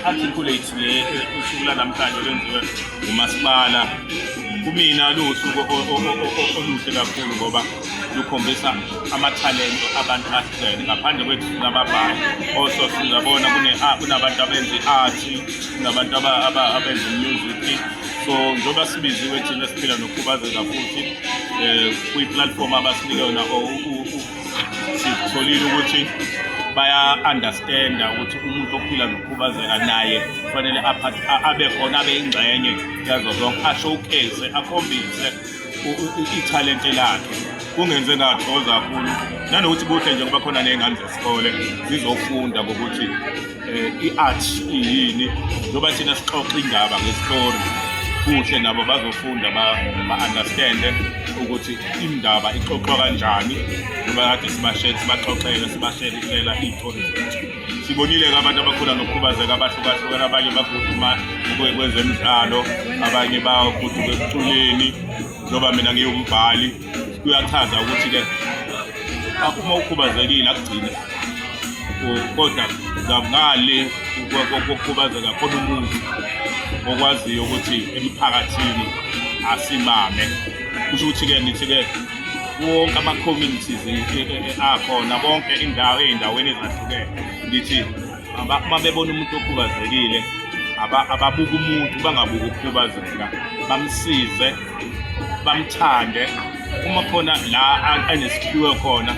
I-articulate le usuku lanamhlanje lwenziwe umasipala, kumina luwusuku oluhle kakhulu ngoba lukhombisa amathalente abantu ahlukene. Ngaphandle kwethu singababhali, also singabona kunabantu abenza i-art, kunabantu abenza music. So njengoba sibiziwe thina esiphila nokukhubazeka futhi kwi-platform abasinike yona, sitholile ukuthi baya-understanda ukuthi umuntu ophila nokukhubazeka naye kufanele abe khona, abe ingxenye yazo zonke, a-showcase, akhombise ithalente lakhe. Kungenze ngathokoza kakhulu, nanokuthi kuhle nje kuba khona ney'ngane zesikole zizofunda ngokuthi i-art iyini. Njengoba thina sixoxa indaba nge-story, kuhle nabo bazofunda, ba-understande ukuthi indaba ixoxwa kanjani, njengoba kade sibaxoxele, sibasherisela iy'tori zethu. Sibonile-ke abantu abakhula nokukhubazeka abahlukahlukene, abanye baguduma kwezemidlalo, abanye baguduka ekuculeni, njengoba mina ngiwumbhali. Kuyachaza ukuthi-ke uma ukhubazekile akugcini, kodwa ngale kokukhubazeka khona umuntu okwaziyo ukuthi emphakathini asimame. Kusho ukuthi-ke ngithi-ke wonke ama-communities akhona, bonke indawo, ey'ndaweni ezahlukene, ngithi uma bebona umuntu okhubazekile, ababuke umuntu, bangabuki ukukhubazeka, bamsize, bamthande. Uma khona la anesiphiwe khona,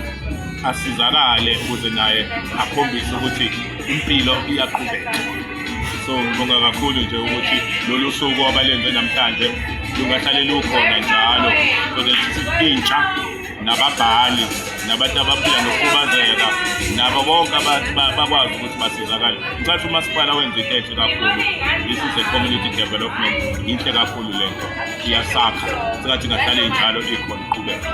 asizakale ukuze naye akhombise ukuthi impilo iyaqhubeka. So ngibonga kakhulu nje ukuthi lolu suku abalenze namhlanje lungahlale lukhona njalo, so that intsha nababhali nabantu abaphila nokukhubazeka nabo bonke abantu bakwazi ukuthi basizakale. Ngicathi umasipala wenza into enhle kakhulu. This is a community development, inhle kakhulu lento, iyasakha. Sengathi ingahlale injalo, ikhona, iqhubeka.